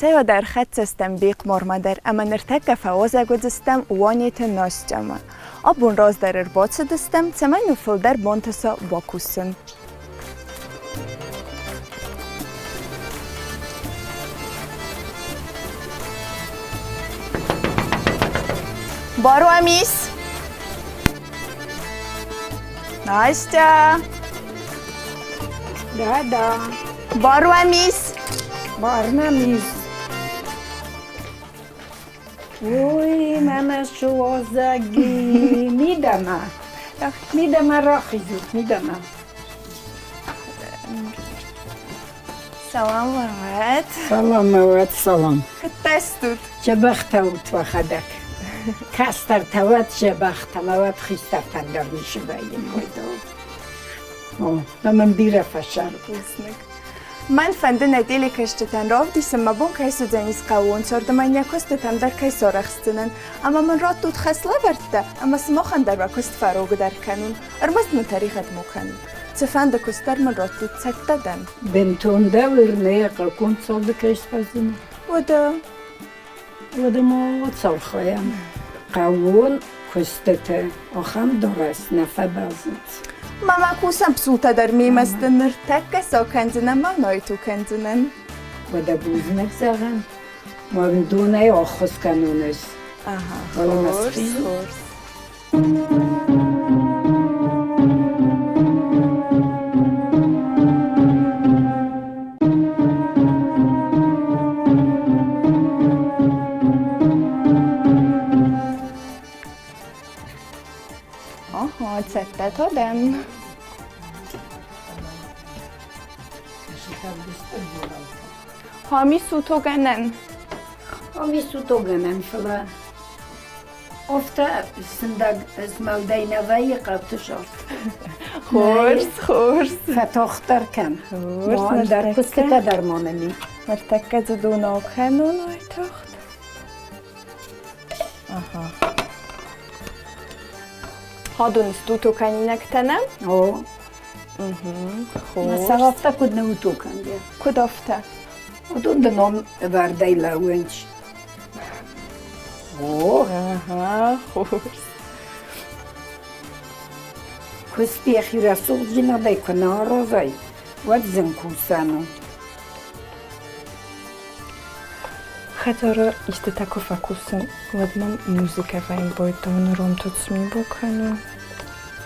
Цӕй уӕдӕ ӕрхӕццӕ стӕм Бехъмармӕ дӕр ӕмӕ ныртӕккӕ фӕуазӕг уыдзыстӕм Уанеты Настямӕ. Абон раздӕр ӕрбацыдыстӕм, цӕмӕй нын фылдӕр бантыса бакусын. Баруамис! Настя! Да-да. Баруамис! Барнамис. Ой, мӕнӕ суазӕги мидӕмӕ. Мидӕмӕ рахизут, мидӕмӕ. Салам уӕд. Салам уӕд, салам. Куыдтӕ стут? Дзӕбӕхтӕ ут уӕхӕдӕг. Кӕстӕртӕ уӕд дзӕбӕхтӕ ӕмӕ уӕд хистӕртӕн дӕр ницы вӕййы койдӕу. О, ӕмӕ мын бирӕ фӕсард. Бузныг. Мӕн фӕнды нӕ телекӕсджытӕн равдисын, мӕ бон кӕй суыдзӕнис хъӕууон царды мӕ иннӕ куыстытӕм дӕр кӕй сарӕхсдзынӕн, ӕмӕ мын раттут хӕслӕвӕрдтӕ ӕмӕ сымахӕн дӕр уӕ куыст фӕрогдӕр кӕнун, ӕрмӕст мын тӕригъӕд мо кӕнут. Цыфӕнды куыст дӕр мын раттут, цӕттӕ дӕн. Бынтон дӕ уырны, хъӕуккон царды кӕй сфӕзыны? Уӕдӕ Уӕдӕ ма цалхайӕм хъӕууон куыстытӕ ахӕм дарӕс нӕ фӕбӕззынц. Мама кусӕн псултӕ дӕр мемӕ сты ныртӕккӕ сӕ кӕндзынӕн ма найту кӕндзынӕн. Уӕдӕ бузныг зӕгъӕм, уӕндонӕй ӕххуыс кӕнон ӕз. Ага, хорз, хорз. Aha, цӕттӕ та дӕн. Ами сутогӕнӕн. Ами сутогӕнӕн, фӕлӕ Афтӕ сындӕг змӕлдӕй нӕ вӕййы хъӕуты сӕрт. Хорз, хорз. Фӕтагъддӕр кӕн. Хорз, Ӕндӕр куыстытӕ дӕр ма нын и. Ныртӕккӕ дзы дон акӕнон уайтагъд. Ага. Хадон стуто кӕнинӕгтӕ нӕ? О. Хорз. Сӕ афтӕ куыд нӕ уто кӕнгӕ? Куыд афтӕ? Уыдон дын ном ӕвӕрдӕй лӕууынц. О! Ага, хорз. Куыст йӕхи рӕсугъддзинадӕй куы нӕ аразай, уӕд зын кусӕн у. Хӕдзары истытӕ куы фӕкусын, уӕд мӕм музыкӕ вӕййы бойтон ромтуцми бакӕнон.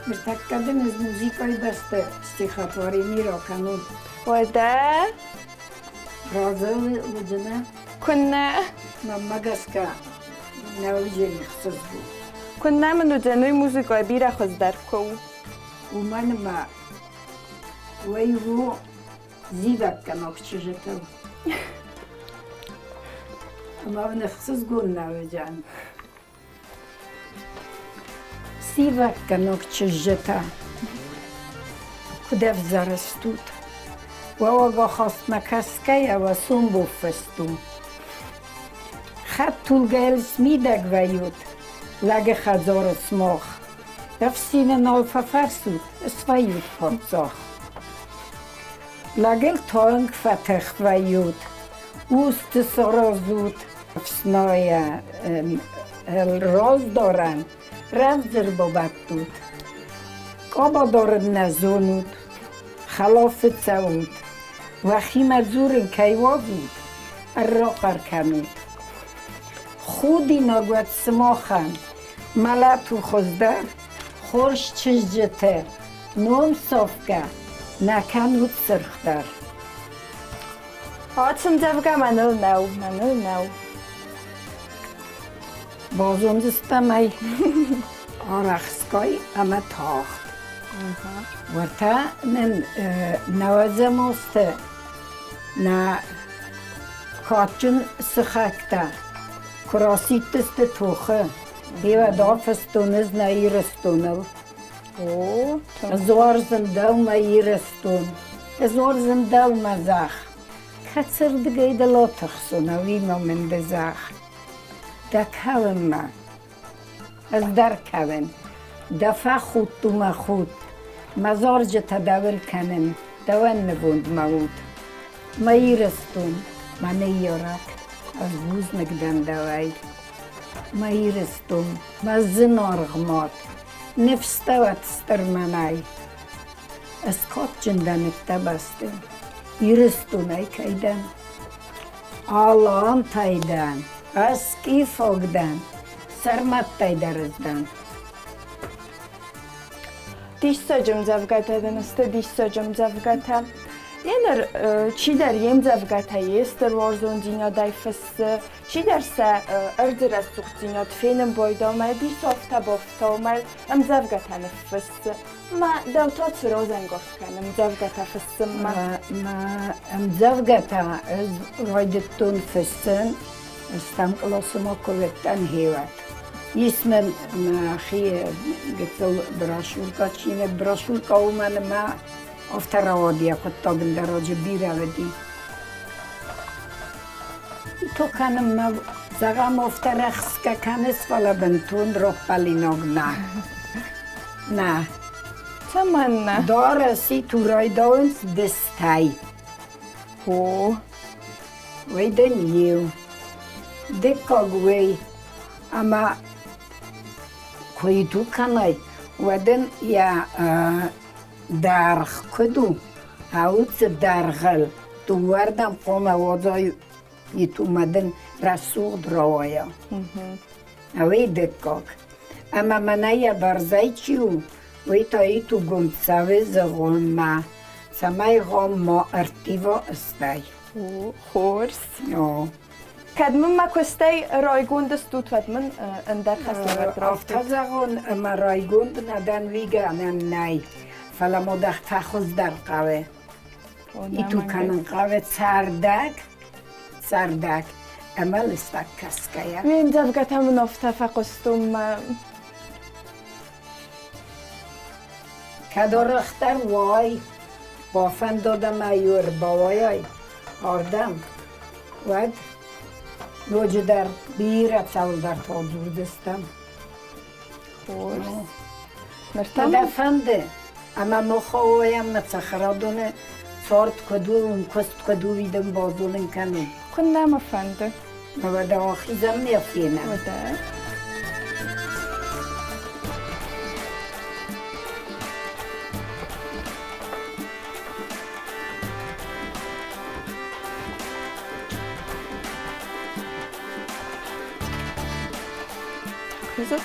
Ныртӕккӕ дын ӕз музыкӕйы бӕсты стихотворени ракӕнон. Уӕдӕ? Разы уыдзынӕ? Куыннӕ? Мӕнмӕ гӕсгӕ, нӕ уыдзӕни хсызгон. Куыннӕ мын уыдзӕн, уый музыкӕйӕ бирӕ хуыздӕр куы у. Уымӕн ӕмӕ уый у зивӕггӕнаг чызджытыл. Ӕмӕ уын ӕхсызгон нӕ уыдзӕн. Зивӕггӕнаг чызджытӕ, куыд ӕвзӕр стут! Уӕ уагахастмӕ кӕсгӕйӕ уӕ сомбон фыст у. Хӕдтулгӕйыл смидӕг вӕййут, лӕджы хӕдзары сымах. Ӕфсины нал фӕфӕрсут, свӕййут паддзах. Лӕгыл тынг фӕтых вӕййут, усты саразут, ӕфснайӕ раздарӕн рӕвдз ӕрбабӕттут. Къаба дарын нӕ зонут, хӕлафы цӕут, уӕхимӕ дзурын кӕй уадзут, ӕррахъӕр кӕнут. Худинаг уӕд сымахӕн, мӕлӕт у хуыздӕр, хорз чызджытӕ, ном сафгӕ нӕ кӕнут сырх дӕр. Ацы ӕмдзӕвгӕ мӕныл нӕу, мӕныл нӕу. Базондзыстӕм ӕй арӕхстгай ӕмӕ тагъд. Уӕртӕ нын нӕуӕдзӕм азты нӕ кадджын сыхӕгтӕ куы расидтысты тохы, уӕд афыстон ӕз нӕ Ирыстоныл. О, Ӕз уарзын дӕу, мӕ Ирыстон, ӕз уарзын дӕу, мӕ зӕхх. Кӕцырдыгӕй дыл атыхсон, ӕви ма мын ды зӕгъ. Дӕ кӕуынмӕ ӕз дӕр кӕуын, дӕ фӕхудт у мӕ худт, мӕ зарджытӕ дӕуыл кӕнын, дӕуӕн нывонд мӕ уд. Мӕ Ирыстон, мӕ ныййарӕг. Ӕз бузныг дӕн дӕуӕй, мӕ Ирыстон, мӕ зынаргъ мад, ныфс дӕ уӕд стыр мӕнӕй. Ӕз кадджын дӕн дӕ бӕсты, Ирыстонӕй кӕй дӕн. Алантӕй дӕн, ӕз скифаг дӕн, сӕрмӕттӕй дӕр ӕз дӕн. Диссаджы ӕмдзӕвгӕтӕ дын сты, диссаджы ӕмдзӕвгӕтӕ. Еныр чидӕр йе мдзӕвгӕтӕ йе стыр уарзондзинадӕй фыссы, чидӕр сӕ ӕрдзы рӕсугъддзинад фенын байдамӕ, дисофтӕ-бофтаумӕ ӕмдзӕвгӕтӕ ныффыссы. Ма дӕу та цы разӕнгард кӕны ӕмдзӕвгӕтӕ фыссынмӕ? Мӕ ӕмдзӕвгӕтӕ ӕз райдыдтон фыссын ӕстӕм къласы ма куы уыдтӕн, гъеуӕд. Ис мын мӕхи гыццыл брошюркӕ, чиныг брошюркӕ уымӕн ӕмӕ афтӕ рауад йӕ хъуыддаг ӕндӕр раджы бирӕ уыди. То кӕнынмӕ зӕгъӕм, афтӕ рӕхсгӕ кӕныс, фӕлӕ бынтон рохппӕлинаг нӕ. Нӕ. Цӕмӕннӕ? Дарӕси турайдауынц дыстӕй. О. Уый дын иу. Дыккаг уый, ӕмӕ куы иту кӕнай, уӕд ын йӕ даргъ куыд у, ауцы дӕргъыл дыууӕрдӕм хъуамӕ уадзай итумӕ дын рӕсугъд рауайа. Уый дыккаг. Ӕмӕ мӕнӕ йӕ бӕрзӕй чи у, уый та итугонд цӕуы зыгъуыммӕ, цӕмӕй гъом ма ӕрттива ыстӕй. Хорз. О. Кӕд мын мӕ куыстӕй райгонд стут, уӕд мын ӕндӕр хӕслӕвӕрд Афтӕ зӕгъон, ӕмӕ райгонд нӕ дӕн, уый гӕнӕн нӕй, фӕлӕ модах фӕхуыздӕр хъӕуы. Иту кӕнын хъӕуы цӕрдӕг, цӕрдӕг ӕмӕ лыстӕг кӕсгӕйӕ. Ме мдзӕвгӕтӕ мын афтӕ фӕхъуыстон мӕ Кӕд арӕхдӕр уай, бафӕндад ӕмӕ иу ӕрбауайай ардӕм, уӕд ноджыдӕр бирӕ цӕуылдӕрты адзурдзыстӕм. Хорз. Ныр та дӕ фӕнды, ӕмӕ Моховойӕн мӕ цӕхӕрадоны цард куыд у, уым куыст куыд у, уый дын базонын кӕнон. Куыннӕ мӕ фӕнды. Уӕдӕ ахизӕм ме фенӕм. Уӕдӕ. Хизут?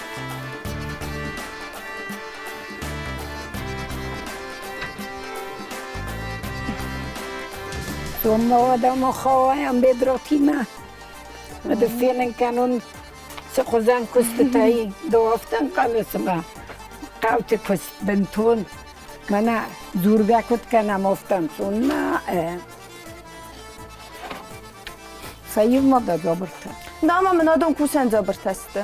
Цом хауайӕм бедротимӕ. Ды фенын кӕнон, цы хуызӕн куыстытӕй ды афтӕ ӕнхъӕлыс ӕмӕ хъӕуты куыст бынтон мӕнӕ дзургӕ куыд кӕнӕм, афтӕ ӕнцон нӕ. Фӕив ма дӕ дзабыртӕ. Нама мын адон кусӕн дзабыртӕ сты.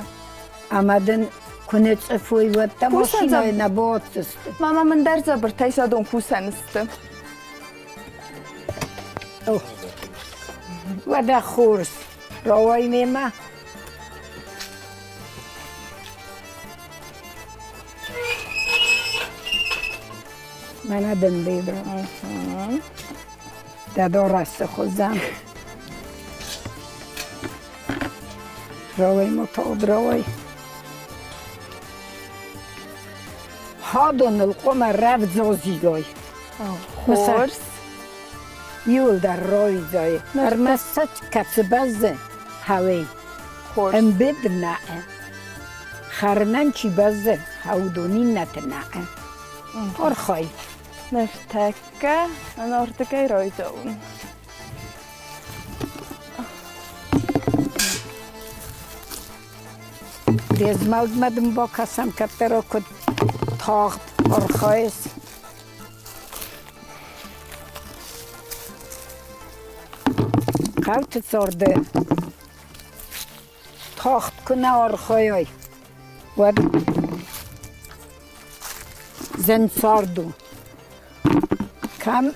Ӕмӕ дын куы ныцъыфой, уӕд дӕ машинӕйы нӕ бауадздзысты. Мама мын дӕр дзабыртӕ садон кусӕн сты. Уӕдӕ хорз, рауай мемӕ. Мӕнӕ дын бедра. Дӕ дарӕсы хуызӕн. Рауай ма тагъд рауай. Хадоныл хъуамӕ рӕвдз азилай. Хорз. Иуылдӕр рауидзай. Ӕрмӕст сӕ кӕцы бӕззы, хауей. Хорз. Ӕмбед нӕ. Хӕрынӕн чи бӕззы, хауыдон иннӕты нӕ. Архай. Ныртӕккӕ ӕнӕрдыгӕй райдӕуын. Де змӕлдмӕ дын бакӕсӕм, кӕддӕра куыд тагъд архайыс. Хъӕуты царды тагъд куы нӕ архайай, уӕд зын цард у. Кӕм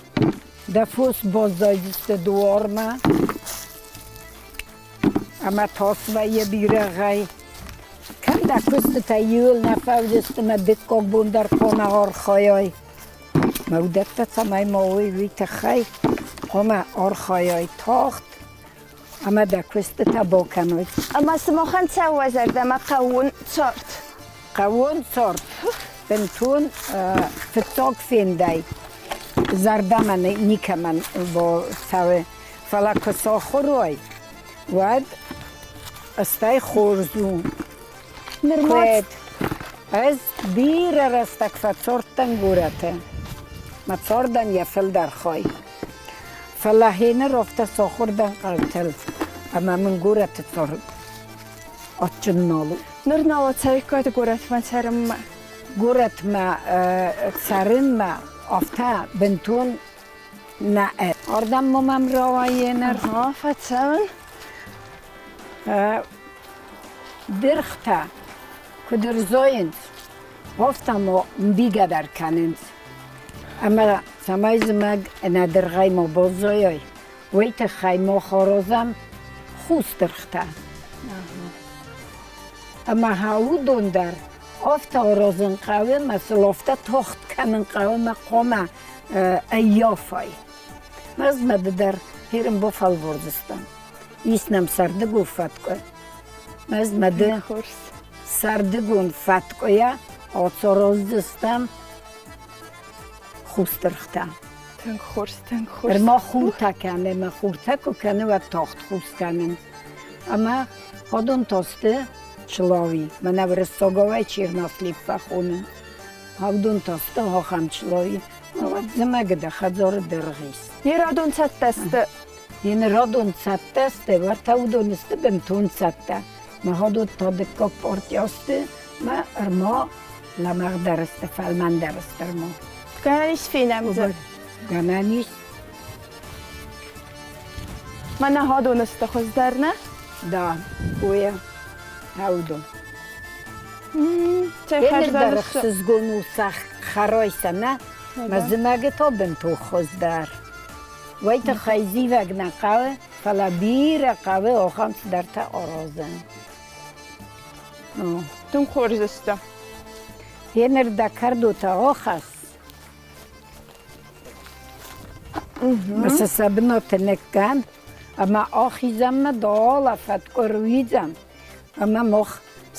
дӕ фос баззайдзысты дуармӕ, ӕмӕ тас вӕййы бирӕгъӕй. Кӕм дӕ куыстытӕ иуыл нӕ фӕуыдзысты мӕ дыккаг бон дӕр хъуамӕ архайай. Мӕ уыдӕттӕ цӕмӕй ма уой, уый тыххӕй хъуамӕ архайай тагъд. Ӕмӕ дӕ куыстытӕ бакӕной. Ӕмӕ сымахӕн цӕуы уӕ зӕрдӕмӕ хъӕууон цард? Хъӕууон цард бынтон фыццаг фендӕй зӕрдӕмӕ никӕмӕн цӕуы. Фӕлӕ куы сахуыр уай, уӕд стӕй хорз у. Нырма Ӕз бирӕ рӕстӕг фӕцардтӕн горӕты. Мӕ цардӕн йӕ фылдӕр хай. Фӕлӕ гъеныр афтӕ сахуыр дӕн хъӕутыл, ӕмӕ мын горӕты цард адджын нал у. Ныр нал ацӕуиккат горӕтмӕ цӕрынмӕ? Горӕтмӕ цӕрынмӕ афтӕ бынтон нӕ. Ардӕм ма мӕм рауайы ныр. Ага, фӕцӕуын. Дыргътӕ куыд ӕрзайынц, афтӕ ма мбийгӕ дӕр кӕнынц. Ӕмӕ цӕмӕй зымӕг ӕнӕ дыргъӕй ма баззайай, уый тыххӕй мах аразӕм хус дыргътӕ. Ӕмӕ уыдон дӕр афтӕ аразын хъӕуы ӕмӕ сыл афтӕ тагъд кӕнын хъӕуы ӕмӕ хъуамӕ ӕййафай. Мӕзмӕ ды дӕр хирын бафӕлвардзыстӕм. Ис нӕм сӕрдыгон фӕткъуы. Мӕзмӕ ды сӕрдыгон фӕткъуыйӕ ацараздзыстӕм хус дыргътӕ. Тынг хорз, тынг хорз. Ӕрма хуртӕ кӕны, ӕмӕ хуртӕ куы кӕны, уӕд тагъд хус кӕнынц. Ӕмӕ уыдон та сты чылауи. Мӕнӕ уырыссагауӕй чернослив фӕхонынц. Уыдон та сты ахӕм чылауи. Уӕд зымӕгы дӕ хӕдзары дыргъ ис. Йе радон цӕттӕ сты. Йе радон цӕттӕ сты, уӕртӕ уыдон сты бынтон цӕттӕ. Мӕ та дыккаг партия сты, мӕ ӕрма лӕмӕгъдӕр сты, фӕлмӕндӕр сты ӕрма. Гӕнӕн ис фенӕм дзы? Гӕнӕн ис. Мӕнӕ хӕдон сты хуыздӕр, нӕ? Да, уый хӕдон. Цӕй Еныр дӕр ӕхсызгон у сах хӕрой сӕ нӕ, мӕ зымӕгы та бынтон хуыздӕр. Уый тыххӕй зивӕг нӕ хъӕуы, фӕлӕ бирӕ хъӕуы ахӕм цыдӕртӕ аразын. Тынг хорз сты. Еныр дӕ кӕрдотӕ ахӕсс. Мӕ сӕ бынаты ныккӕн, ӕмӕ ахизӕм мӕ дала фӕткъуы ӕруидзӕм, ӕмӕ мах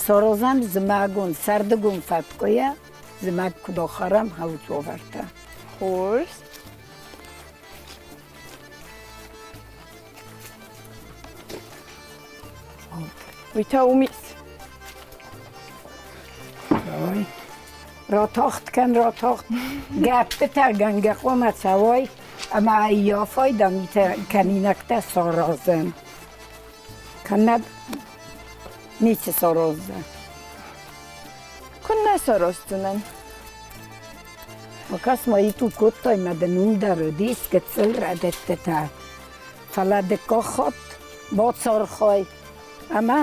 саразӕм зымӕгон, сӕрдыгон фӕткъуыйӕ, зымӕг куыд ахӕрӕм, хӕлцовӕртӕ. Хорз. Уый та уым ис. Ой. Ратахт кӕн, ратахт. Гӕппытӕ гӕнгӕ хъуамӕ цӕуой ӕмӕ ӕййафай дӕ митӕ кӕнинӕгтӕ саразын. Кӕннӕд ницы сараздзӕн. Куыннӕ сараздзынӕн? Акӕс-ма, иту кодтай мӕ дын уым дӕр уыдис гыццыл рӕдыдтытӕ. Фӕлӕ дыккаг хатт бацархай ӕмӕ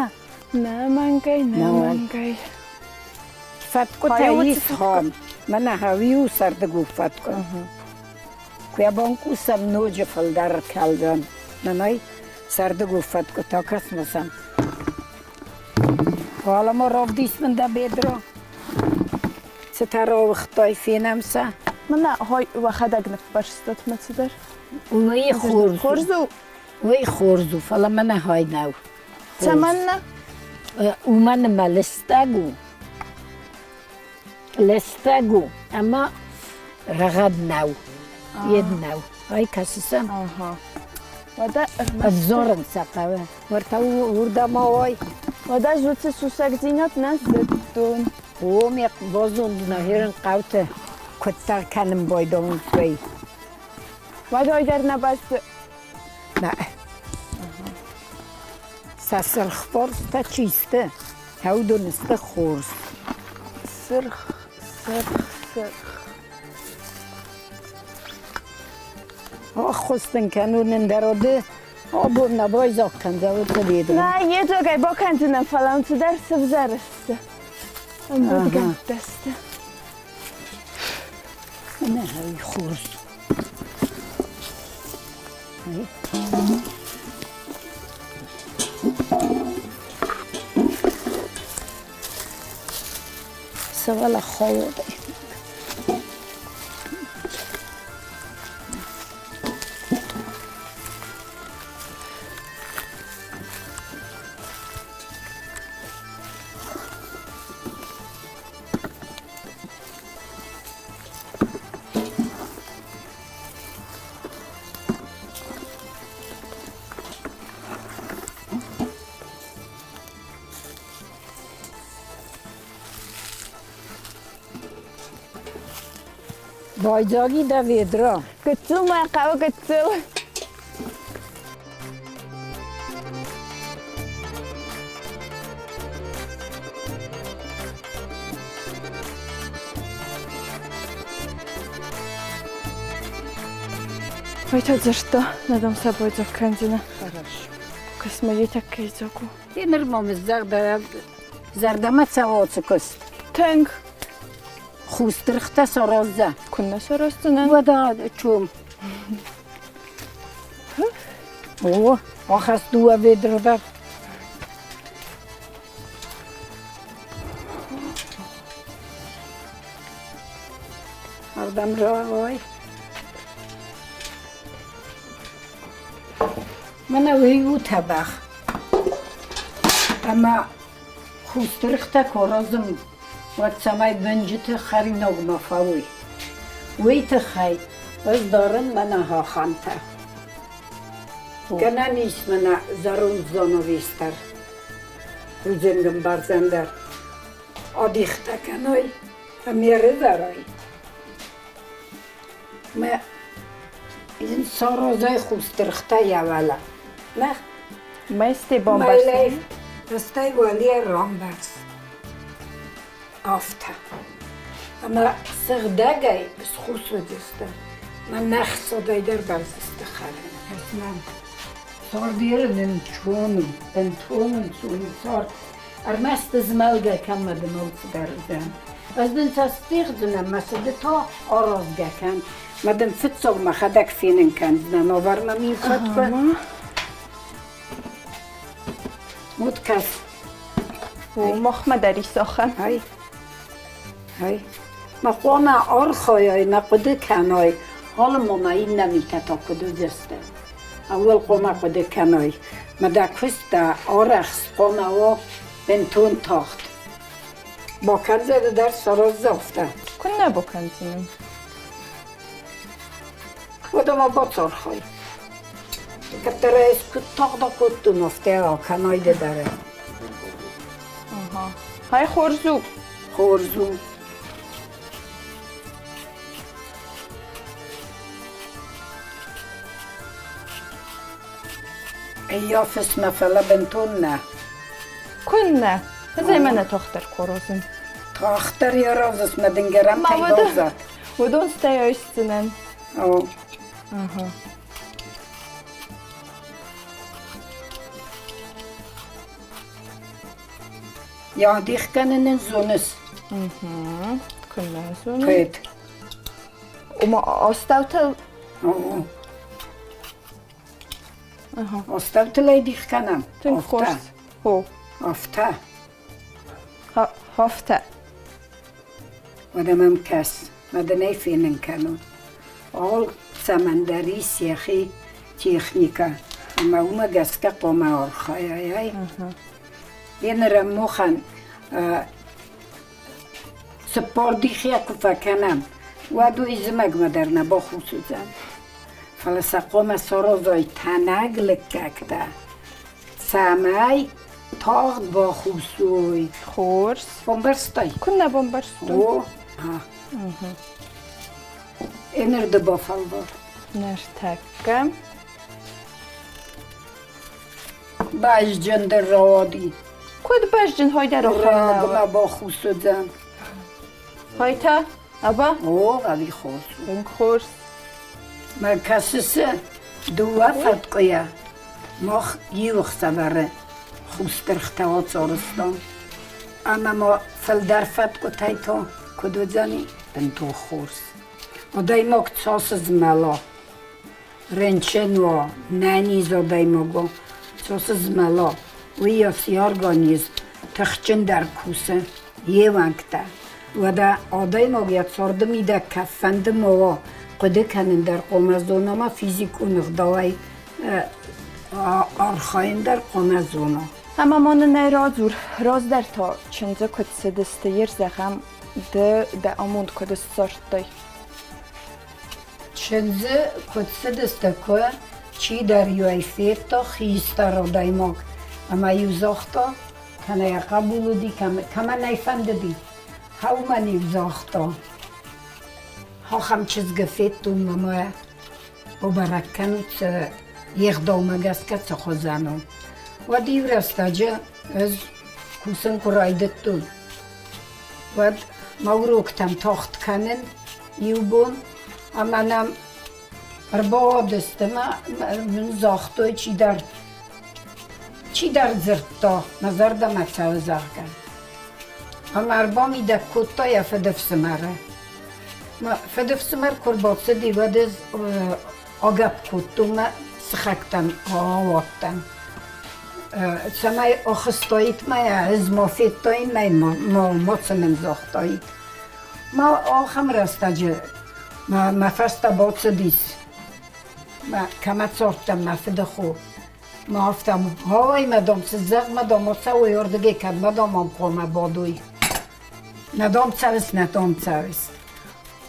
Нӕ мӕнгӕй, нӕ мӕнгӕй. Фӕткъуытӕ ис хон. Мӕнӕ хауиу сӕрдыгон фӕткъуы. Куы йӕ банкъусӕм, ноджы фылдӕр кӕлдзӕн. Нанай, сӕрдыгон фӕткъуытӕ кӕс-ма сӕм. Уӕлӕмӕ равдис мын дӕ бедро. Цытӕ рауыгътай, фенӕм сӕ. Мӕнӕ хой уӕхӕдӕг ныппӕрстат мӕ цыдӕр. Уый хорз. Хорз у. Уый хорз у, фӕлӕ мӕнӕ хай нӕу. Цӕмӕннӕ? Уымӕн ӕмӕ лыстӕг у. Лыстӕг у ӕмӕ рӕгъӕд нӕу. Йед нӕу. Ай кӕсыс ӕм? Уӕдӕ Ӕвзарын сӕ хъӕуы. Уӕртӕ уырдӕм ауай. Уӕдӕ ӕз уыцы сусӕгдзинад нӕ зыдтон. О, ме базонд нӕхирын хъӕуты куыддӕр кӕнын байдомынц, уый. Уӕд ой дӕр нӕ бӕсты. Нӕ. Сӕ сырхборзтӕ чи сты, уыдон сты хорз. Сырх, сырх, сырх. Ӕххуыс дын кӕнон ӕндӕр ды абон нӕ байдзаг кӕндзӕ уыцы ведро. Нӕ, йедзагӕй бакӕндзынӕн, фӕлӕ уын цыдӕр сывзӕр сты. Ӕмбырдгӕндтӕ сты. Нӕ, хорз. Сывӕллӕ холодӕй. Байдзаги дӕ ведра. Гыццыл мӕ хъӕуы гыццыл. Ой, та дзырдта, нӕ дам сӕ байдзаг кӕндзынӕ. Хорошо. Кӕс-ма, йе тӕккӕ идзаг у. Ти нырма зӕрдӕмӕ цӕуы куыст. Тынг. Хус дыргътӕ сараздзӕ. Куыннӕ сараздзынӕн? Уӕдӕ чом. О, ахӕсс дыууӕ ведры дӕр. Ардӕм рауай. Мӕнӕ уый у тӕбӕгъ. Ӕмӕ хус дыргътӕ куы аразын, уӕд цӕмӕй бынджыты хӕринагмӕ фӕуой, уый тыххӕй ӕз дарын мӕнӕ ахӕмтӕ. Гӕнӕн ис мӕнӕ зӕронд занавес дӕр, рудзынгӕмбӕрзӕн дӕр адихтӕ кӕной ӕмӕ ӕрӕвӕрой. Мӕ йын саразай хус дыргътӕ йӕ уӕлӕ. Мӕ Мӕсти бамбӕрзтон. Стӕй уӕле рамбӕрз. Афтӕ. Ӕмӕ сыгъдӕгӕй схус уыдысты. Мӕ нӕхцодӕй дӕр бӕрзысты хӕрын. Кӕсмӕ. Цардеры нын чон у, бынтон ӕнцон у цард. Ӕрмӕст змӕлгӕ кӕм мӕ дын алцыдӕр уыдзӕн. Ӕз дын сӕ стигъдзынӕн, мӕ цыды та аразгӕ кӕн. Мӕ дын фыццаг мӕхӕдӕг фенын кӕндзынӕн, авӕр мӕм иу фӕткъуы. Уыд кӕс. О, махмӕ дӕр ис ахӕм. Ай, ай. Мӕ хъуамӕ архайай, мӕ хъуыды кӕнай, алыма ма иннӕ митӕ та куыд уыдзысты. Ӕууыл хъуамӕ хъуыды кӕнай. Мӕ дӕ куыст дӕ арӕхст хъуамӕ уа бынтон тагъд. Бакӕндзӕн дӕр сараздзӕ афтӕ. Куыннӕ бакӕндзынӕн? Уӕдӕ ма бацархай. Кӕддӕр ӕз куыд тагъд акодтон, афтӕ акӕнай ды дӕр. Ага. Ай хорз у. Хорз у. Ӕййафыс мӕ, фӕлӕ бынтон нӕ. Куыннӕ? Ӕз ӕй мӕнӕ тагъддӕр корозын. Тагъддӕр йӕ разыс мӕ дынгӕрӕмтӕй баззад. Уыдон стӕй айсдзынӕн. О. Ага. Йӕ дих кӕнын ын зоныс? Куыннӕ зонын. Куыд? Ома астӕутыл? О. Астӕутыл ӕй дих кӕнӕм. Тынг хорз. О. Афтӕ. Афтӕ. Уӕдӕ мӕм кӕс, мӕ дын ӕй фенын кӕнон. Ал цӕмӕндӕр ис йӕхи техникӕ, ӕмӕ уымӕ гӕсгӕ хъуамӕ архайай. Еныр ӕммохӕн 40 дихы куы фӕкӕнӕм, уӕд уый зымӕгмӕ дӕр нӕ бахус уыдзӕн. Фӕлӕ сӕ хъуамӕ саразай тӕнӕг лыггӕгтӕ, цӕмӕй тагъд бахус уой. Хорз. Бамбӕрстай? Куыннӕ бамбӕрстон. О, Эныр ды бафӕлвар. Ныртӕккӕ. Бӕзджын дӕр рауади. Куыд бӕзджын хой дӕр Рагмӕ бахус уыдзӕн. Хой та? Аба? О, ӕви хорз. Тынг хорз. Мӕ кӕсыс, дыууӕ фӕткъуыйӕ мах иу ӕхсӕвӕры хус дыргътӕ ацарӕзтам. Ӕмӕ ма фылдӕр фӕткъуытӕй та куыд уыдзӕни? Бынтон хорз. Адӕймаг цас змӕла, рынчын уа, нӕниз адӕймаг уа, цас змӕла, уыйас йӕ организм тыхджындӕр кусы, йе уӕнгтӕ. Уӕдӕ адӕймаг йӕ царды мидӕг кӕдфӕнды ма уа, хъуыды кӕнын дӕр хъуамӕ зона ӕмӕ физикон ӕгъдауӕй архайын дӕр хъуамӕ зона. Ӕмӕ ма нын ӕй радзур, раздӕр та чындзы куыд цыдысты, йе зӕгъӕм, ды дӕ амонд куыд ссардтай? Чындзы куыд цыдысты, куы, чидӕр-иу ӕй федта хистӕр адӕймаг ӕмӕ-иу загъта, кӕнӕ йӕ хъӕбул уыди, кӕмӕн ӕй фӕндыди, уымӕн-иу загъта. Ахӕм чызгы федтон мӕ мӕ бабӕрӕг кӕнут йе гъдаумӕ гӕсгӕ цы хуызӕн у. Уӕд иу рӕстӕджы ӕз кусын куы райдыдтон, уӕд мӕ уроктӕм тагъд кӕнын иу бон ӕмӕ нӕм ӕрбауадысты мӕ мын загътой чидӕр, чидӕр дзырдта, мӕ зӕрдӕмӕ цӕуы, зӕгъгӕ. Ӕмӕ ӕрбамидӕг кодта йӕ фыдыфсымӕры. Мӕ фыдыфсымӕр куы рбацыди, уӕд ӕз агӕпп кодтон мӕ сыхӕгтӕм, ауадтӕн. Цӕмӕй ахызтаид мӕ, ӕз ма федтаин мӕ мацы мын загътаид. Ма ахӕм рӕстӕджы мӕ фӕстӕ бацыдис, мӕ кӕмӕ цардтӕн, мӕ фыдыхо. Ма афтӕ, ой, мӕ дам, цы зӕгъ, мӕ дам, ацӕуой уырдыгӕй, кӕд мӕ дам ам хъуамӕ бадой. Нӕ дам цӕуыс, нӕ дам цӕуыс.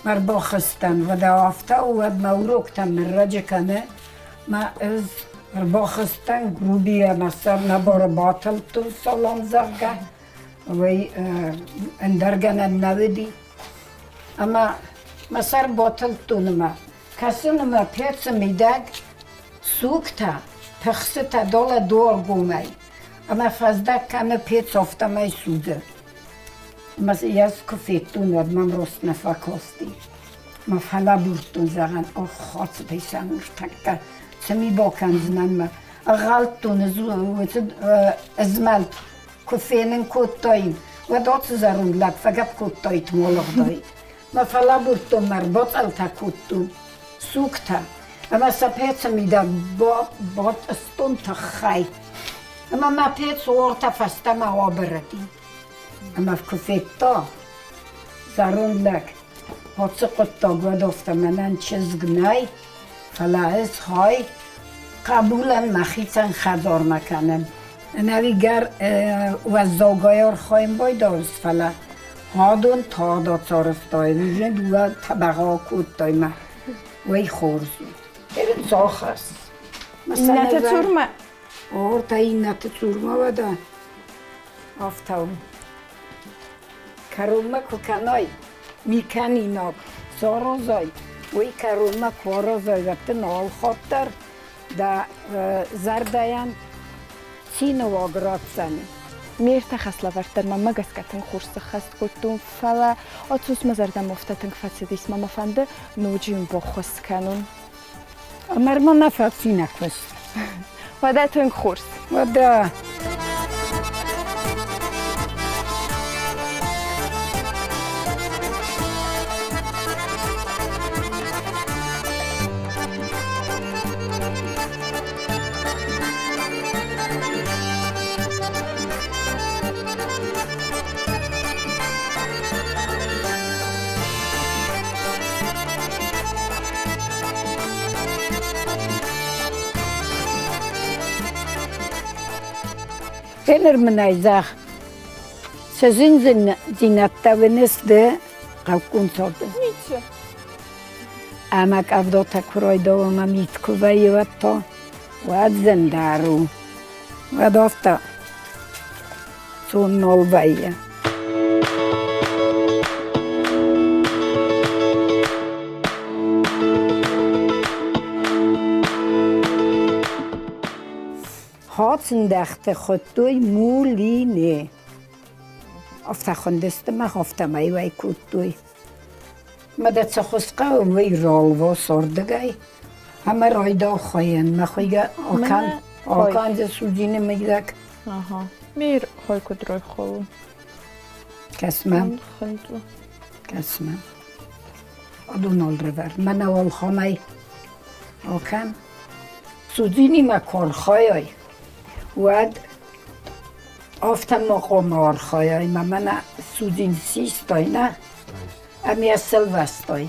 Ма рбахызтӕн, уӕдӕ афтӕ у, уӕд мӕ уроктӕм ныррӕджы кӕны. Мӕ ӕз ӕрбахызтӕн грубийӕ мӕ сӕр нӕ бары батылдтон салам, зӕгъгӕ. Уый ӕндӕр гӕнӕн нӕ уыди. Ӕмӕ мӕ сӕр батылдтон ӕмӕ кӕсын ӕмӕ пецы мидӕг сугтӕ, пыхсытӕ долӕ дуаргомӕй ӕмӕ фӕздӕг кӕны пец афтӕмӕй судзы. Ӕмӕ йӕ ӕз куы федтон, уӕд мӕм рост нӕ фӕкасти. Мӕ фӕлӕбурдтон, зӕгъӕн, ох, хӕцыдӕй сӕ ныртӕккӕ цы ми бакӕндзынӕн мӕ. Ӕгъгъӕлдтон ызмӕлд куы фенын кодтаин, уӕд ацы зӕронд лӕг фӕгӕпп кодтаид молыгъдаид. Мӕ фӕлӕбурдтон, мӕ ӕрбацъӕлтӕ кодтон сугтӕ ӕмӕ сӕ пецы мидӕг батъыстон тыххӕй. Ӕмӕ мӕ пец уортӕ фӕстӕмӕ абырыди. Ӕмӕ куы федта зӕронд лӕг, ацы хъуыддаг уӕд афтӕ мӕнӕн чызг нӕй, фӕлӕ ӕз хай хъӕбулӕн мӕхицӕн хӕдзармӕ кӕнын. Ӕнӕуи гӕр уӕззаугай архайын байдауыс, фӕлӕ адон тагъд ацарӕзтай, уже дыууӕ тӕбӕгъы акодтай мӕ уый хорз у. Дзахас. Иннӕты цурмӕ? Ортӕ иннӕты цурмӕ уӕдӕ. Афтӕ у. Кӕронмӕ куы кӕнай, ми кӕнинаг саразай, уый кӕронмӕ куы аразай, уӕд дын алхатт дӕр дӕ зӕрдӕйӕн цины уаг ратдзӕни. Ме ртӕ хӕслӕвӕрд дӕр мӕнмӕ гӕсгӕ тынг хорз сыххӕст кодтон, фӕлӕ отсус мӕ зӕрдӕмӕ афтӕ тынг фӕцыдис, мӕ мӕ фӕнды ноджы йын баххуыс кӕнун. Ӕмӕ ма мӕ фӕци нӕ куыст. Уӕдӕ тынг хорз. Уӕдӕ. Гъеныр мын ӕй зӕгъ, цы зындзинӕдтӕ уыныс ды хъӕуккон царды? Ницы. Ӕмӕ къӕвдатӕ куы райдайа ӕмӕ мит куы вӕййы, уӕд та? Уӕд зындӕр у. Уӕд афтӕ цон нал вӕййы. Хацындӕхты хуыдтой мулине. Афтӕ хуындысты мах, афтӕмӕй уӕй кодтой. Мадӕ цы хуыскъа уый ралвос ардыгӕй ӕмӕ райдау хуыйын. Мӕ хуыйгӕ акӕн, акӕн дзы судзины мыййаг. Ага. Мир хой куыд ройхолы. Кӕс-ма. Кӕс-ма. Адон алрывӕр. Мӕнӕ уӕлхомӕй акӕн. Судзинимӕ куы архайай, уӕд афтӕ ма хъуамӕ архайай, ма мӕнӕ судзин систай, нӕ? Ӕмӕ йӕ сылвӕстай.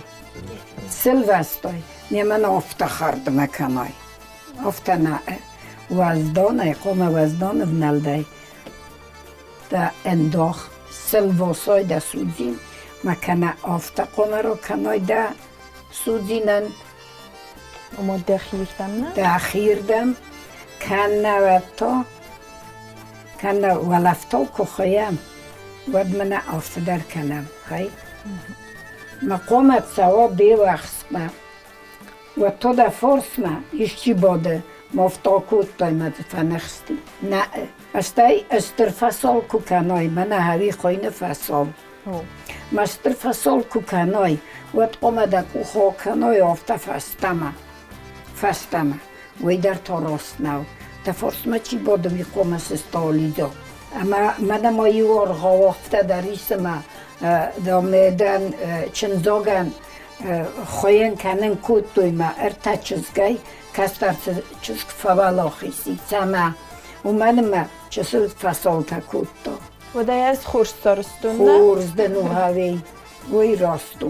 Сылвӕстай. Не мӕнӕ афтӕ хӕрдмӕ кӕнай. Афтӕ нӕ. Уӕздонӕй, хъуамӕ уӕздон ӕвнӕлдӕй дӕ ӕндах сылвасай дӕ судзин, ма кӕнӕ афтӕ хъуамӕ ракӕнай дӕ судзинӕн. Ома дӕхирдӕм нӕ? Дӕхирдӕм, кӕнӕ уӕд та, кӕнӕ уӕлӕфтау куы хуыйӕм, уӕд мӕнӕ афтӕ дӕр кӕнӕм, хай. Мӕ хъуамӕ цӕуа де уӕхскмӕ. Уӕд то дӕ форсмӕ исчи бады, ма афтӕ кодтай мӕ дзы фӕныхсти. Нӕ, стӕй стыр фасол куы кӕнай, мӕнӕ хӕри хойны фасол. Мӕ стыр фасол куы кӕнай, уӕд хъуамӕ дӕ къух акӕнай афтӕ фӕстӕмӕ. Фӕстӕмӕ. Уый дӕр та раст нӕу. Дӕ фарсмӕ чи бады, уый хъуамӕ сыста алидза. Ӕмӕ мӕнӕ ма иу аргъау афтӕ дӕр ис, ӕмӕ дам, чындзагӕн хуыйын кӕнын кодтой мӕ ӕртӕ чызгӕй, кӕстӕр чызг фӕуӕлахиз и, цӕмӕ? Уымӕн ӕмӕ чысыл фӕсалтӕ кодта. Уӕдӕ ӕз хорз цӕрыстон, Хорз дын у, Хавей, уый раст у.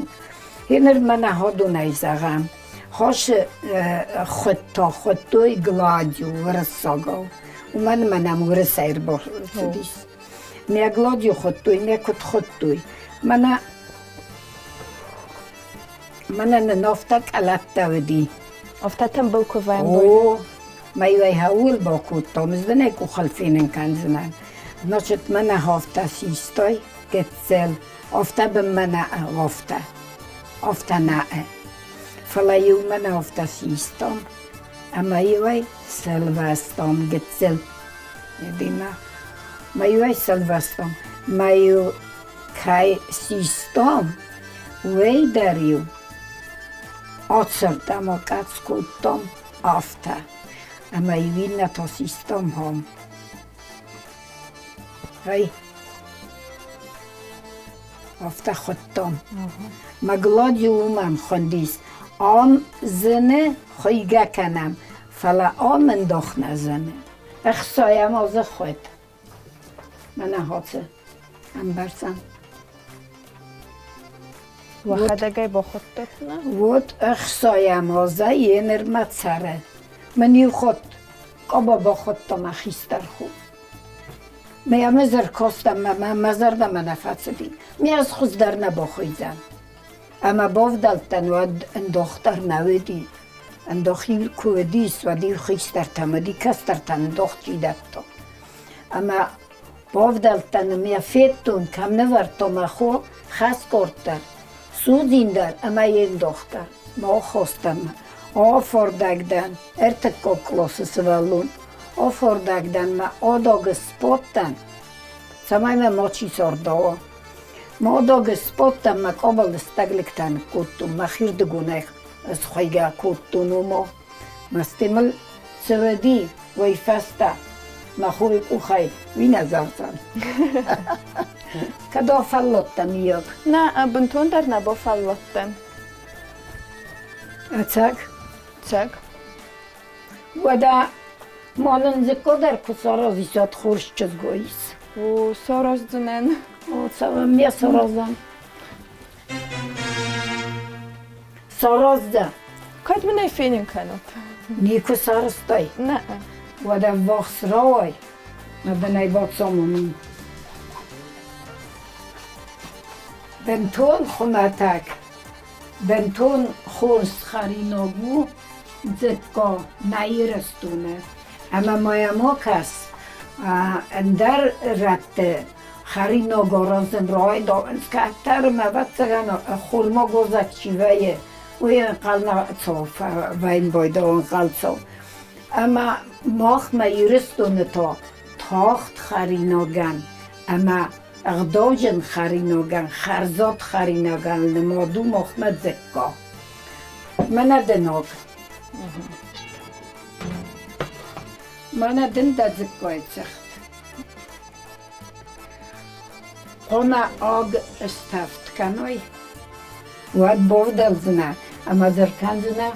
Еныр мӕнӕ ходонӕй зӕгъӕм, хосы хуыдта, хуыдтой гладью уырыссагау. Уымӕн ӕмӕ нӕм уырысӕй ӕрбацыдис. Мӕ гладью хуыдтой, мӕ куыд хуыдтой. Мӕнӕ мӕнӕ нын афтӕ къӕлӕттӕ уыди. Афтӕ тымбыл куы вӕййы. О, мӕ иуӕй хауыл бакодтам, ӕз дын ӕй къухыл фенын кӕндзынӕн. Значит, мӕнӕ афтӕ систой, гыццыл, афтӕ бынмӕ нӕ, афтӕ, афтӕ нӕ. Фӕлӕ-иу мӕнӕ афтӕ систам, ӕмӕ-иу ӕй сӕлвӕстам гыццыл. Димӕ, мӕ-иу ӕй сӕлвӕстам, мӕ-иу кӕй систам, уый дӕр-иу ацырдӕм акъӕдз кодтам афтӕ, ӕмӕ-иу иннӕтӕ систам хом. Ай, афтӕ хуыдтам. Мӕ гладью уымӕн хуындис. Ам зыны хуыйгӕ кӕнӕм, фӕлӕ ам ӕндах нӕ зыны. Ӕхсайӕм азы хуыд. Мӕнӕ хӕцы ӕмбӕрцӕн. Уӕхӕдӕг ӕй бахуыдтат, нӕ? Вот ӕхсайӕм азӕй енырмӕ цӕры. Мын иу хатт къаба бахуыдта мӕ хистӕр хо. Мӕ ӕмӕ ӕркастӕн мӕ мӕ зӕрдӕмӕ нӕ фӕцыди. Ме ӕз хуыздӕр нӕ бахуыйдзӕн. Ӕмӕ бавдӕлдтӕн, уӕд ӕндохдӕр нӕ уыди. Ӕндох-иу куы уыдис, уӕд-иу хистӕртӕм уыди, кӕстӕртӕн ӕндох чи дӕтта. Ӕмӕ бавдӕлдтӕн ӕмӕ федтон, кӕм нывӕрдтон мӕ хо хӕсгорд дӕр, судзин дӕр ӕмӕ йе ндох дӕр. Мӕ аххостӕн афардӕг дӕн ӕртыккаг къласы сывӕллон. Афардӕг дӕн мӕ адаг сбадтӕн, цӕмӕй мӕ мачи сардауа. Мӕ адаг сбадтӕн, мӕ къабал лыстӕг лыгтӕ ныккодтон, мӕхирдыгонӕй схуыйгӕ кодтон уымӕ. Мӕсты мыл цы уыди, уый фӕстӕ мӕ хойы къухӕй уый нӕ зӕгъдзӕн. Кӕд афӕлладтӕ, миййаг? Нӕ, бынтондӕр нӕ бафӕлладтӕн. Ӕцӕг? Ӕцӕг. Уӕдӕ ма нын дзыкко дӕр куы саразис, уӕд хорз чызг уаис. О, сараздзынӕн. О, цӕуӕм, ме саразӕм. Сараздзӕ. Кӕд мын ӕй фенын кӕнут? Никуы сарӕзтай? Нӕ. Уӕдӕ ӕввахс рауай, мӕ дын ӕй бацамонон. Бынтон хуымӕтӕг, бынтон хорз хӕринаг у дзыкка нӕ Ирыстоны. Ӕмӕ ма йӕм акӕс, ӕндӕр рӕтты хӕринаг аразын райдайынц кӕддӕр ӕмӕ, ӕвӕццӕгӕн, хурмагозӕг чи вӕййы, уый ӕнхъӕл нӕ цӕуы, вӕййын байдайы ӕнхъӕлцау. Ӕмӕ махмӕ Ирыстоны та тагъд хӕринагӕн ӕмӕ ӕгъдауджын хӕринагӕн, хӕрзад хӕринагӕн нымад у махмӕ дзыкка. Мӕнӕ дын аг. Мӕнӕ дын дӕ дзыккайы цыхт. Хъуамӕ аг стӕвд кӕной, уӕд бавдӕлдзынӕ ӕмӕ дзы ӕркӕндзынӕ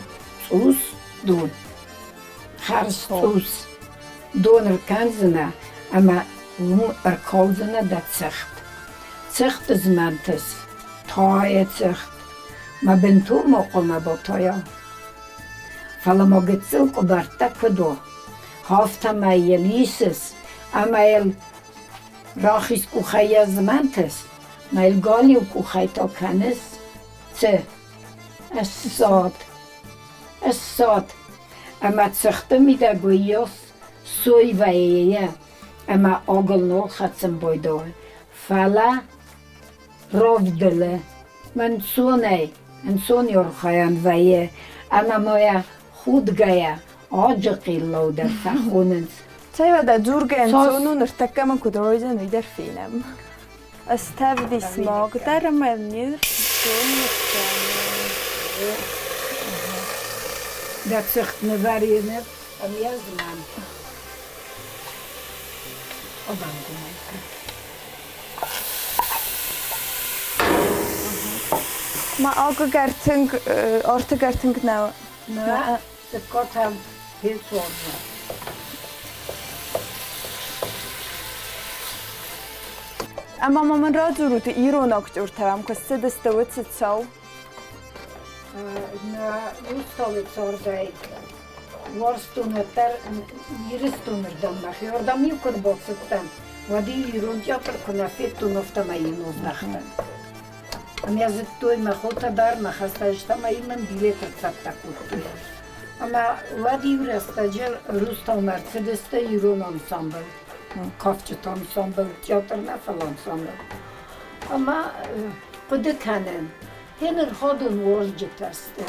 цъус дон, хӕрз цъус дон ӕркӕндзынӕ ӕмӕ уым ӕркалдзынӕ дӕ цыхт. Цыхт змӕнтыс, тайы цыхт. Мӕ бынтон ма хъуамӕ батайа. Фӕлӕ ма гыццыл къуыбӕрттӕ куыд у, афтӕмӕй йыл исыс ӕмӕ йыл рахиз къухӕй йӕ змӕнтыс, мӕ йыл галиу къухӕй та кӕныс цы? Ссад. Ссад. Ӕмӕ цыхты мидӕг уыйас сой вӕййы ӕмӕ агыл нал хӕцын байдайы. Фӕлӕ равдылы. Ӕнцонӕй, ӕнцон архайӕн вӕййы ӕмӕ ма йӕ худгӕйӕ аджы хъиллау дӕр фӕхонынц. Цӕй уӕдӕ дзургӕ ӕнцон у, ныртӕккӕ мын куыд райдзӕн, уый дӕр фенӕм. Ӕстӕвди смаг дӕр ӕмӕ не рцон Дӕ цыхт нывӕреныр ӕмӕ змӕн. Ма алкӕгӕр тынг, ортыгӕр тынг нӕ. Нӕ, цыккотӕм пецорна. Ӕмӕ ма мын радзурут ирон актертӕм, куы ссыдысты, уыцы цау. Нӕ Рустовы цардӕй Уарзтон уӕддӕр Ирыстонырдӕм мӕхиуӕрдӕм-иу куы рбацыдтӕн, уӕд-иу ирон театр куы нӕ федтон, афтӕмӕй-иу ныздӕхтӕн. Ӕмӕ зыдтой мӕ хотӕ дӕр, мӕ хӕстӕджытӕ ӕмӕ-иу мын билет ӕрцӕттӕ кодтой. Ӕмӕ уӕд иу рӕстӕджы Рустаумӕ ӕрцыдысты ирон ансамбль, кафджыты ансамбль, театр нӕ, фӕлӕ ансамбль. Ӕмӕ хъуыды кӕнын, гъеныр ходон уазджытӕ сты.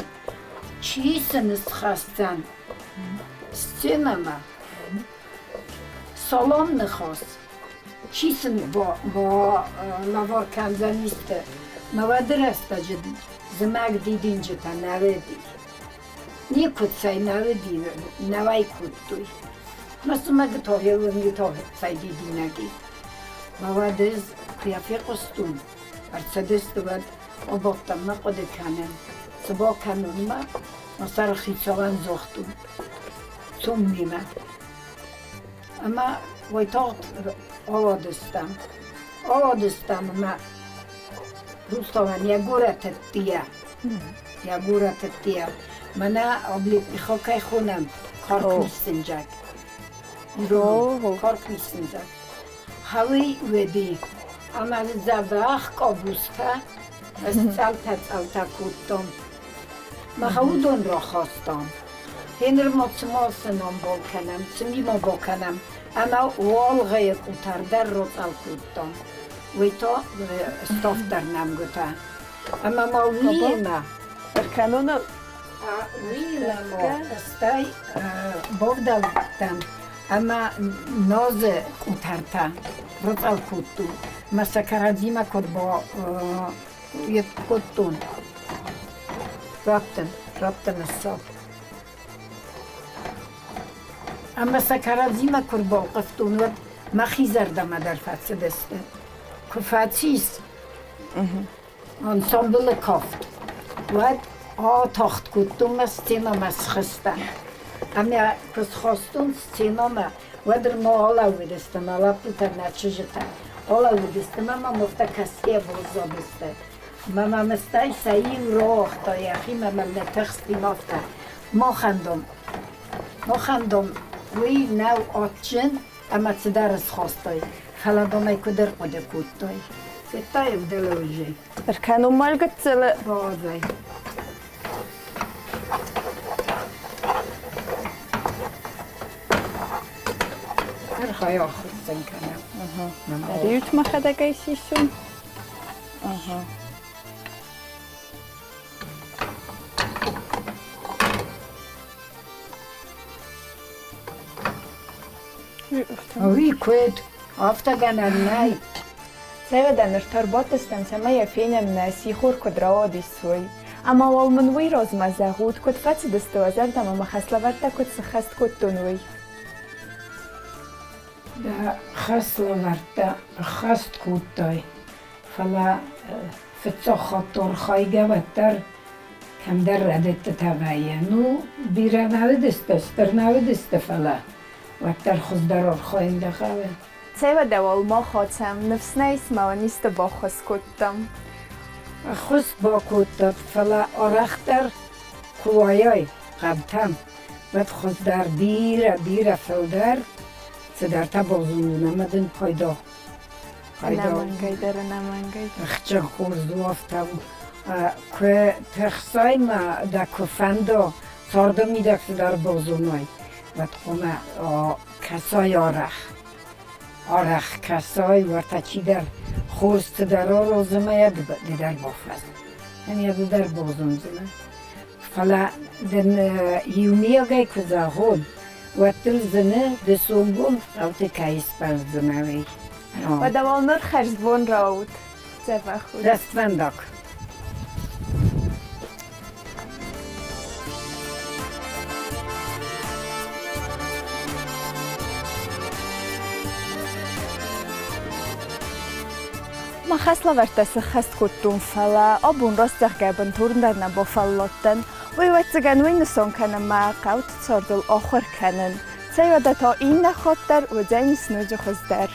Чи сын схӕсдзӕн сценӕмӕ? Салам ныхас. Чи сын балӕвар кӕндзӕн исты? Мӕ уӕды рӕстӕджы зымӕг дидинджытӕ нӕ уыди. Никуыцӕй нӕ уыди, нӕ уӕй кодтой. Мӕ зымӕгы та цӕй дидинӕг и. Мӕ уӕд ӕз куы йӕ фехъуыстон, ӕрцыдысты, уӕд Обӕттӕм мӕ хъуыды кӕнын, цы бакӕнон мӕ, мӕ сӕрыхицауӕн загътон, цом мемӕ. Ӕмӕ уайтагъд ауадыстӕм. Ауадыстӕм ӕмӕ Русланӕн йӕ горӕты ӕддейӕ, йӕ горӕты ӕддейӕ, мӕнӕ облепиха кӕй хонӕм, карк-миссинджаг. Ирон карк-миссинджаг. Хауй уеди ӕма дзӕбӕх къобустӕ ӕсцъӕлтӕ-цъӕлтӕ кодтон. Мах уыдон рахастам. Гъеныр ма цыма цы номбол кӕнӕм, цы ми ма бакӕнӕм, ӕмӕ уалгъайы къутӕр дӕр роцъӕл кодтам. Уый та ставддӕр нӕмгуытӕ. Ӕмӕ ма уыимӕ Ӕркӕнон уыимӕ ма стӕй бавдӕлдтӕн ӕмӕ нозы къутӕртӕ рацъӕл кодтон. Мӕ сӕ кӕрӕдзимӕ куыд кодтон. Раттын, раттын ссад. Ӕмӕ сӕ кӕрӕдзимӕ куы рбалхъывтон, уӕд мӕхи зӕрдӕмӕ дӕр фӕцыдысты. Куы фӕцис ансамблы кафт, уӕд атагъд кодтон мӕ сценӕмӕ схызтӕн. Ӕмӕ куы схастон сценӕмӕ, уӕд ма алӕууыдысты мӕ лӕппутӕ, мӕ чызджытӕ. Алӕууыдысты ӕмӕ мӕм афтӕ кӕсгӕ баззадысты. Мӕ мӕм стӕй сӕ иу рауагъта йӕхимӕ мӕм нӕ тыхсти афтӕ. Махӕн, дам, махӕн, дам, уый нӕу адджын ӕмӕ цыдӕр ысхастой, фӕлӕ, дам ӕй куыд ӕрхъуыды кодтой. Федтай ӕвдӕлӕуызӕй? Ӕркӕнон ма гыццылы. Бауадзай. Ӕрхай ахуыссын кӕнӕм. Риут мӕхӕдӕгӕй сисон. Уый куыд? Афтӕ гӕнӕн нӕй. Цӕвӕдӕ ныр ӕрбадтыстӕм, цӕмӕй йӕ фенӕм, нӕ сихор куыд рауадис, уый. Ӕмӕ уал мын уый размӕ зӕгъут, куыд фӕцыдысты уӕ зӕрдӕмӕ мӕ хӕслӕвӕрдтӕ куыд сыххӕст кодтон, уый. Дӕ хӕслӕвӕрдтӕ ӕххӕст кодтай, фӕлӕ фыццаг хатт архайгӕ уӕддӕр кӕмдӕр рӕдыдтытӕ вӕййы. Ну, бирӕ нӕ уыдысты, стыр нӕ уыдысты, фӕлӕ уӕддӕр хуыздӕр архайын дӕ хъӕуы. Цӕй уӕдӕ уал мах ацӕм, ныфс нӕ ис ӕмӕ уын исты баххуыс кодтам. Ӕххуыс бакодтат, фӕлӕ арӕхдӕр куы уайай хъӕдтӕм, уӕд хуыздӕр бирӕ, бирӕ фылдӕр цыдӕртӕ базонын ӕмӕ дын пайда. Пайда. Ӕнӕмӕнгӕй дӕр, ӕнӕмӕнгӕй. Ӕхчын хорз у афтӕ у. Куы тыхсай ма дӕ куы фӕнда царды мидӕг цыдӕр базонай, уӕд хъуамӕ кӕсай арӕх. Арӕх кӕсай, уӕртӕ чидӕр хорз цыдӕр аразы ӕмӕ йӕ ды дӕр бафӕрс. Ӕмӕ ды дӕр базондзынӕ. Фӕлӕ дын иумиагӕй куы зӕгъон, уӕд дыл зыны, ды сомбон хъӕуты кӕй сбӕздзынӕ, уый. Уӕдӕ уал ныр хӕрзбон раут. Дзӕбӕх ут. Рӕствӕндаг. Мӕ хӕслӕвӕрдтӕ сӕххӕст кодтон, фӕлӕ абон раст зӕгъгӕ бынтондӕр нӕ бафӕлладтӕн. Уый ӕвӕццӕгӕн уый нысан кӕны мӕ хъӕуты цардыл ахуыр кӕнын. Цӕй уӕдӕ та иннӕ хатт дӕр уыдзӕнис ноджы хуыздӕр.